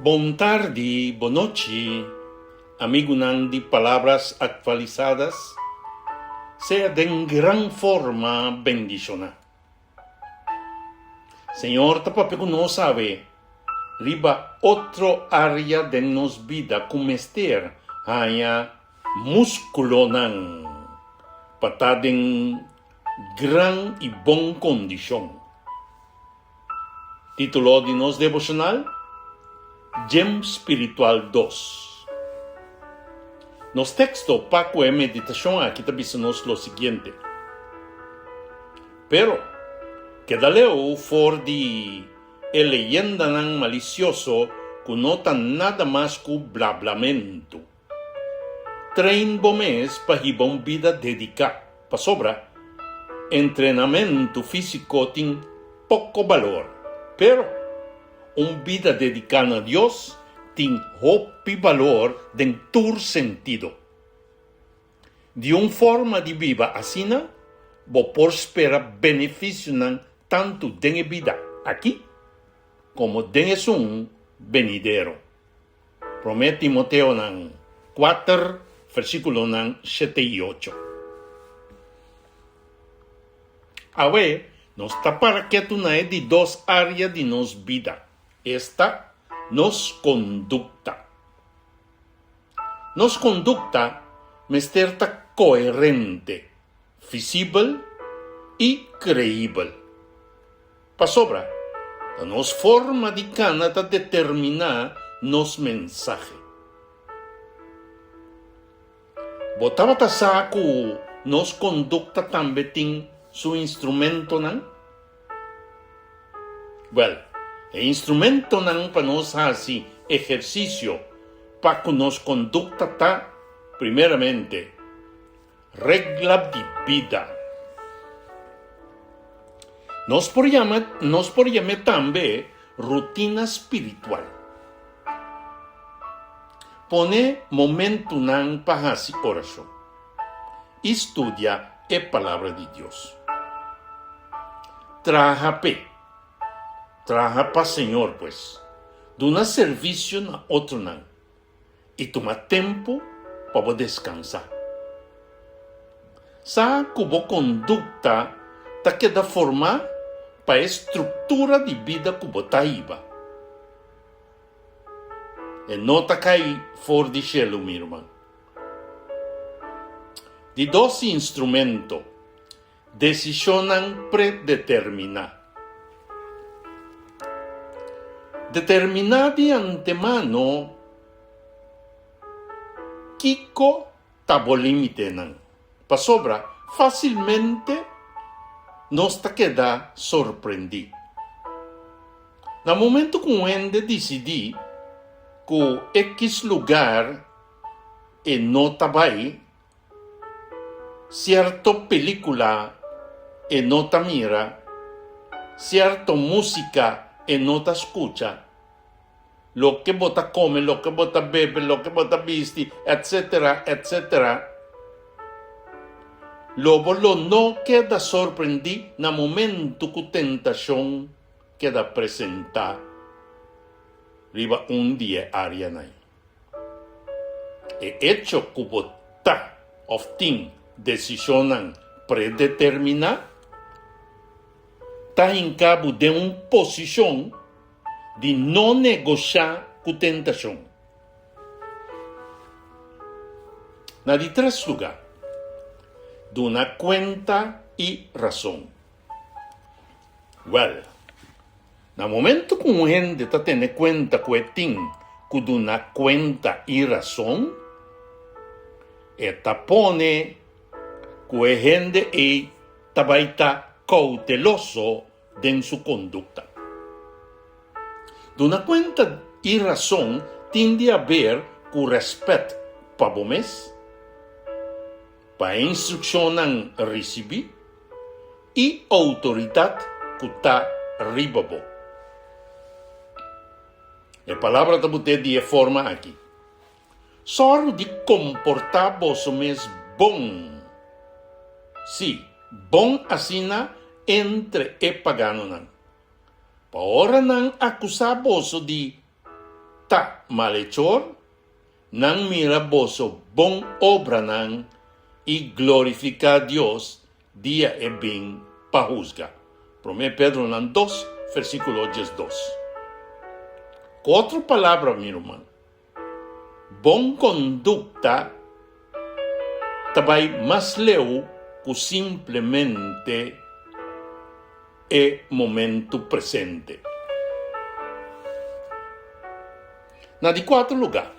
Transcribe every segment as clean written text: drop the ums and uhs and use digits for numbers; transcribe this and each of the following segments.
Bon tardi, bon nochi, amigunan di Palabras Actualizadas, sea den gran forma bendiciona. Señor ta papia cu nos awe riba otro area den nos bida cu mester haña musculonan pa ta den gran y bon condicion. Título di nos devocional, Gym Spiritual dos. Nos texto pa cu e meditacion aki ta bisa nos lo siguiente, Pero, keda leu for di e leyendanan malicioso cu no ta nada mas cu blablamento. Train bo mes pa hiba un bida dedica, pasobra entrenamentu fisico tin poco balor, pero un bida dedica na Dios tin hopi balor den tur sentido. Di un forma di biba asina, bo por spera beneficionan tantu den e bida aki como den esun benidero. Promé Timoteonan kuater, versíkulonan shete i ocho. Awe nos ta para ketu na e di dos área di nos bida, esta, nos kondukta. Nos kondukta mester ta koherente, visibel i kreibel. Pasobra, ta nos forma di kana ta determiná nos mensahe. Bo tabata sa ku nos kondukta tambe tin su instrumentonan? Wèl, e instrumentonan pa nos hasi ehersisio pa ku nos kondukta ta, primeramente, Regla di bida. Nos por yama nos por yam'é tambe rutina spiritual. Pone momentunan pa hasi orashon i studia e Palabra di Dios. Traha p'e. Traha pa Señor, pues. Duna servisio na otronan. i tuma tempu pa bo deskansá. Sa ku bo kondukta ta keda formá pa e struktura di bida ku bo ta hiba. E no ta kai for di shelu, mi ruman. Di dos instrumento, Desishonnan predeterminá. Determiná di antemano kiko ta bo límitenan, pasobra fásilmente nos ta keda sorprendí. Na momentu ku un hende disidí ku ekis lugar e no ta bai, Cierto pelicula e no ta mira, cierto musica e no ta scucha. Loke bo ta come, loke bo ta bebe, loke bo ta bisti, etc. Etc. Lo bo lo no keda sorprendí na momento cu tentacion keda presentá riba un di e áreanan. E echo ku bo ta òf tin desishonnan predeterminá ta hinka bo den un posishon di no negoshá ku tentashon. Na di tres lugá, duna kuenta i rason. Wèl, na momentu ku un hende ta tene kuenta ku e tin ku duna kuenta i rason, e ta pone ku e hende ei ta bai ta kouteloso den su kondukta. Duna kuenta i rason tin di haber ku rèspèt pa bo mes, pa e instrukshonnan risibí i outoridat ku ta riba bo. E palabra ta but'é di e forma aki, Sòru di komportá boso mes bon, sí, bon asina entre e paganonan, pa ora nan akusá boso di. ta malechor, nan mira boso bon obranan i glorifiká Dios dia e bin pa husga. Promé Pedronan dos, versíkulo 12. Ku otro palabra, mi ruman, bon kondukta ta bai mas leu ku simplemente e momentu presente. Na di kuater lugá,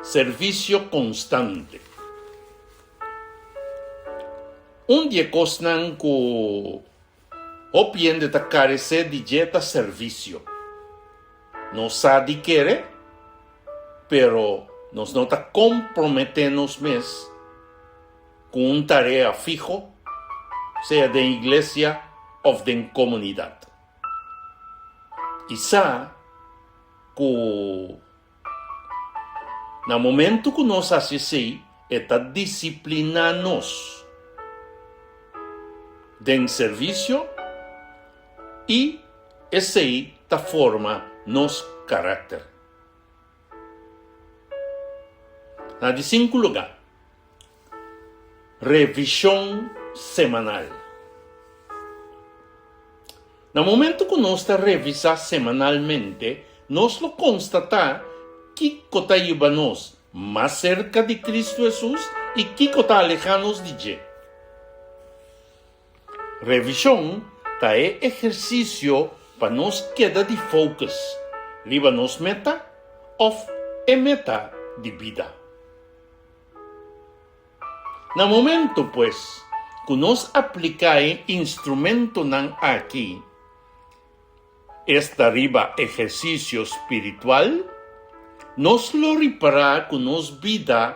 servisio konstante. Un di e kosnan ku hopi hende ta karesé di dje ta servisio. Nos sa di kere, pero nos no ta komprometé nos mes ku un tarea fiho, sea den iglesia òf den komunidat. I sa ku na momentu ku nos hasi esei, e ta disipliná nos den servisio i esei ta forma nos karakter. Na di sinku lugá, revishon semanal. Na momentu ku nos ta revisá semanalmente, nos lo konstatá kiko ta yuba nos mas serka di Kristu Hesus i kiko ta alehá nos di dje. Revishon ta e ehersisio pa nos keda di focus riba nos meta òf e meta di bida. Na momento pues ku nos apliká e instrumentonan aki, esta riba ehersisio spiritual, nos lo ripará ku nos bida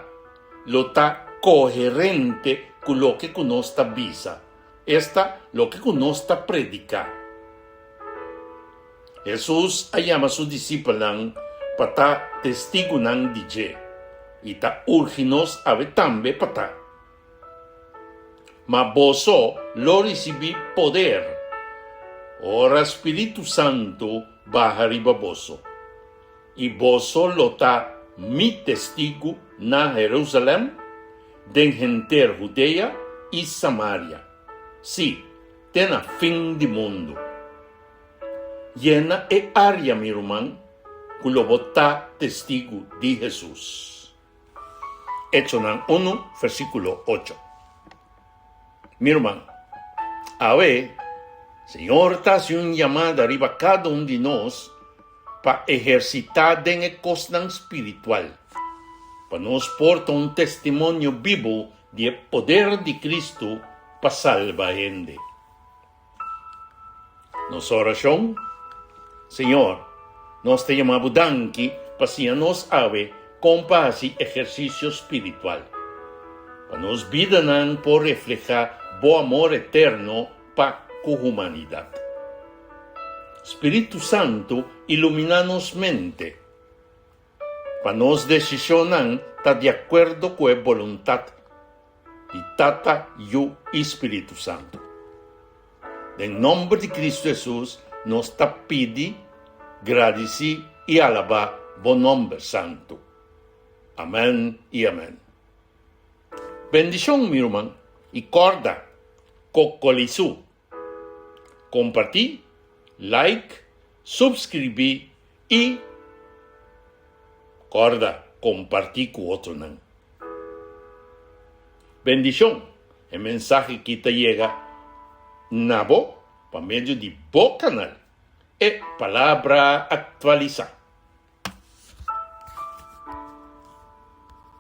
lo ta koherente ku loke ku nos ta bisa, esta, loke ku nos ta prediká. Hesus a yama su disipelnan pa ta testigunan di dje, i ta urgi nos awe tambe pa ta. Ma boso lo risibí poder ora spiritu santu baha riba boso, i boso lo ta mi testigu na Herusalèm, den henter Hudea i Samaria, sí, te na fin di mundu. Yena e área, mi ruman, ku lo bo ta testigu di Hesus. Echonan unu, versíkulo ocho. Mi ruman, awe Señor ta hasi un yamada riba kada un di nos pa ehersitá den e kosnan spiritual, pa nos por ta un testimonio bibu di e poder di Cristo pa salba hende. Nos orashon, Señor, nos ta yama Bo danki pa siña nos awe kon pa hasi ehersisio spiritual, pa nos bidanan por reflehá Bo amor eterno pa ku humanidat. Spiritu Santu iluminá nos mente, pa nos desishonnan ta di akuerdo ku e boluntat di Tata, Yu i Spiritu Santu. Den nomber di Cristo Jesus nos ta pidi, gradici i alaba Bo nomber santu. Amen i amen. Bendicion mi ruman i corda Cocolisu. Comparti, like, subscribi i corda comparti cu otronan. Bendicion! E mensahe ki ta yega na bo pa medio di bo canal E Palabra Actualisa.